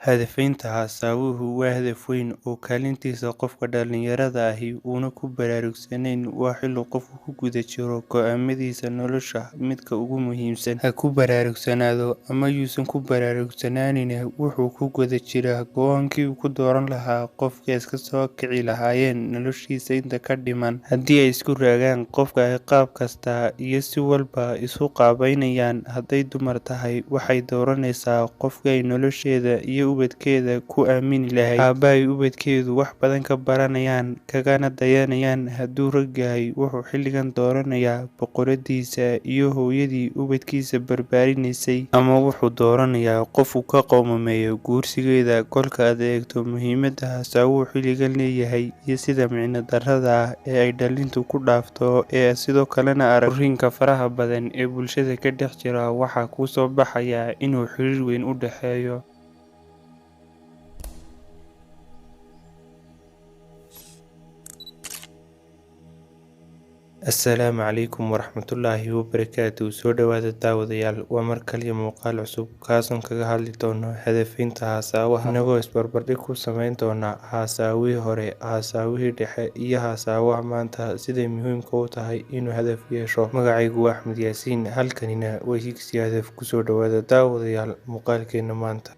Hadafaynta haasawuhu waa hadaf weyn oo kaalintiisa qofka dhalinyarada ahi uuna ku baraarugsanayn. Waa xilli qofku ku guda jiro go'aamadiisa nolosha midka ugu muhiimsan. Ha ku baraarugsanaado ama yuusan ku baraarugsanaanine, wuxuu ku guda jiraa go'aankii uu ku dooran lahaa qofkii ay iska soo kici lahaayeen noloshiisa inta ka dhiman. Haddii ay isku raagaan qofka ay qaab kasta iyo si walba isu qaabaynayaan, hadday dumar tahay waxay dooranaysaa qofkii ay nolosheeda iyo ubadkeeda ku aamini lahayd, aabbe ay ubadkeedu wax badan ka baranayaan kagana dayanayaan. Hadduu rag yahay, wuxuu xilligan dooranayaa boqoradiisa iyo hooyadii ubadkiisa barbaarinaysay, ama wuxuu dooranayaa qof uu ka qoomameeyo guursigeeda. Kolka aad eegto muhiimadda haasawuhu xilligan leeyahay iyo sida micno darrada ah ee ay dhalintu ku dhaafto, ee aad sidoo kalena aragto furriinka faraha badan ee bulshada ka dhex jira, waxaa kuu soo baxaya inuu xiriir weyn u dhexeeyo. Assalaamu calaykum waraxmatullaahi wabarakaatu. Soo dhawaada daawadayaal, waa mar kaliya muuqaal cusub kaasoon kaga hadli doono hadafaynta haasaawaha, inagoo isbarbardhig ku sameyn doona haasaawihii hore, haasaawihii dhexe iyo haasaawaha maanta, siday muhiimka u tahay inuu hadaf yeesho. Magacaygu waa Axmed Yaasiin, halkanina waa Higsi Hadaf. Kusoo dhawaada daawadayaal muuqaalkeena maanta.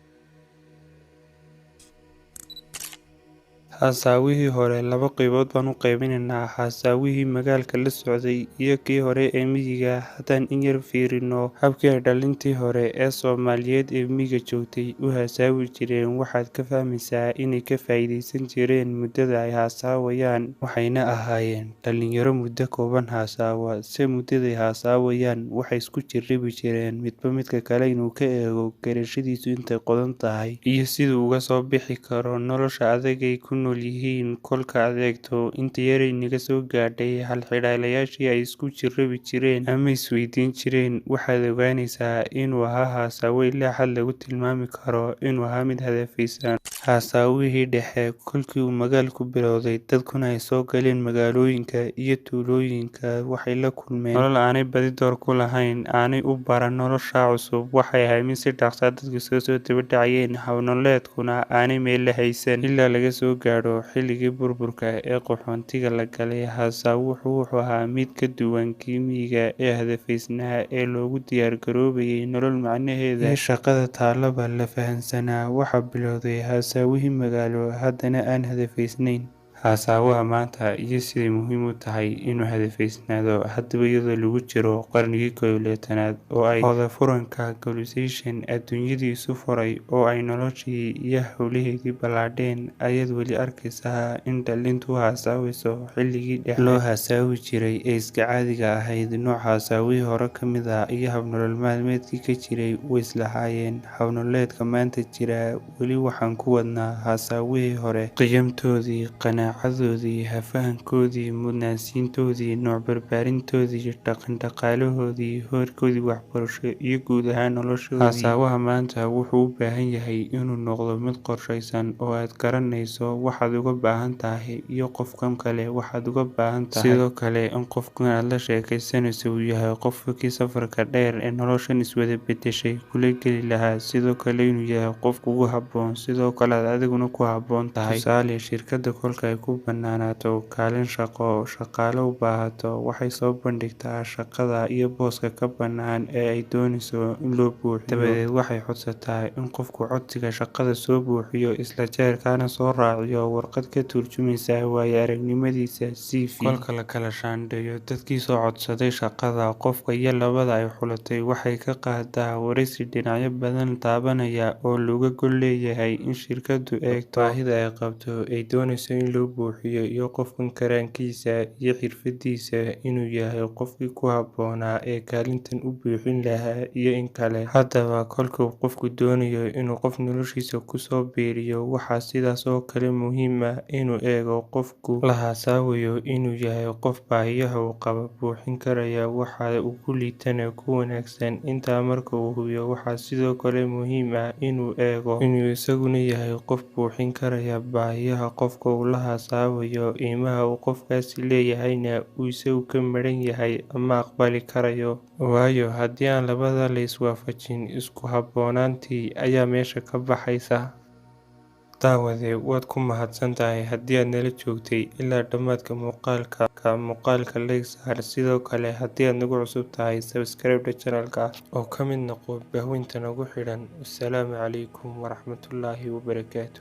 Haasaawihii hore laba qaybood baan u qaybinaynaa: haasaawihii magaalka la socday iyo kii hore ee miyiga. Haddaan in yar fiirino habkii ay dhalintii hore ee Soomaaliyeed ee miyiga joogtay u haasaawi jireen, waxaad ka fahmaysaa inay ka faa'iidaysan jireen muddada ay haasaawayaan. Waxayna ahaayeen dhalinyaro muddo kooban haasaawa, se muddaday haasaawayaan waxay isku jirribi jireen midba midka kale inuu ka eego garashadiisu intay qodan tahay iyo siduu uga soo bixi karo nolosha adag ay ku nool yihiin. Kolka aad eegto inta yaray naga soo gaadhay halxidhaalayaashii ay isku jirrabi jireen ama isweydiin jireen, waxaad ogaanaysaa inuu ahaa haasaawe ilaa xad lagu tilmaami karo inuu ahaa mid hadafaysan. Haasaawihii dhexe, kolkii uu magaalku bilowday, dadkuna ay soo galeen magaalooyinka iyo tuulooyinka, waxay la kulmeen nolol aanay badi door ku lahayn, aanay u baran nolosha cusub. Waxay ahayd mid si dhaqso ah dadku iskaga soo daba dhacayeen, hab nololeedkuna aanay meel la haysan. Ilaa laga soo gaadho xilligii burburka ee qaxoontiga la galay, haasawuhu wuxuu ahaa mid ka duwan kii miyiga ee hadafaysnaa ee loogu diyaar garoobayay nolol macnaheeda iyo shaqada taallaba la fahansanaa. Waxaa bilowday haasaawihii magaalo, haddana aan hadafaysnayn. Haasaawaha maanta iyo siday muhiim u tahay inuu hadafaysnaado. Haddaba, iyadoo lagu jiro qarnigii 21aad oo ay hooda-furanka globalization adduunyadii isu furay oo ay noloshii iyo howlaheedii ballaadheen, ayaad weli arkaysaa in dhalintu u haasaawayso xilligii dhexe loo haasaawi jiray ee iska caadiga ahayd. Nooc haasaawihii hore ka mid ah iyo hab nolol maalmeedkii ka jiray way islahaayeen. Hab nololeedka maanta jira weli waxaan ku wadnaa haasaawihii hore, qiyamtoodii, qanaacadoodii, hafahankoodii, mudnaansiintoodii, nooc barbaarintoodii, dhaqan-dhaqaalahoodii, heerkoodii waxbarasho iyo guud ahaan noloshoodii. Haasaawaha maanta wuxuu u baahan yahay inuu noqdo mid qorshaysan oo aad garanayso waxaad uga baahan tahay iyo qofkan kale waxaad uga baahan tahay. Sidoo kale, in qofkan aad la sheekaysanayso uu yahay qofkii safarka dheer ee noloshan iswada beddeshay kula geli lahaa, sidoo kale inuu yahay qof kugu habboon, sidoo kale aad adiguna ku habboon tahay. Tusaale, shirkadda kolka ay ku bannaanaato kaalin shaqo, shaqaale u baahato, waxay soo bandhigtaa shaqada iyo booska ka bannaan ee ay doonayso in loo buuxiyo. Dabadeed waxay codsataa in qofku codsiga shaqada soo buuxiyo, isla jeerkaana soo raaciyo warqad ka turjumaysa waayo-aragnimadiisa CV. Kolka la kala shaandheeyo dadkii soo codsaday shaqada, qofka iyo labada ay xulatay waxay ka qaadaa wareysi dhinacyo badan taabanaya oo looga gol leeyahay in shirkaddu eegto baahida ay qabto ee ay doonayso in loo buuxiyo iyo qofkan karaankiisa iyo xirfadiisa inuu yahay qofkii ku habboonaa ee kaalintan u buuxin lahaa iyo in kale. Haddaba, kolka uu qofku doonayo inuu qof noloshiisa ku soo biiriyo, waxaa sidaas oo kale muhiim ah inuu eego qofku la haasaawayo inuu yahay qof baahiyaha uu qabo buuxin karaya, waxa uu ku liitana ku wanaagsan. Intaa marka uu hubiyo, waxaa sidoo kale muhiim ah inuu eego inuu isaguna yahay qof buuxin karaya baahiyaha qofka uu la haasaawayo, qiimaha uu qofkaasi leeyahayna uu isagu ka madhan yahay ama aqbali karayo. Waayo, haddii aan labada la iswaafajin, isku habboonaantii ayaa meesha ka baxaysa. Daawade, waad ku mahadsan tahay haddii aad nala joogtay ilaa dhammaadka muuqaalka. Muuqaalka like saar, sidoo kale haddii aad nagu cusub tahay subscribe channelka oo ka mid noqo bahweynta nagu xidhan. Wasalaamu calaykum waraxmatullaahi wabarakaatu.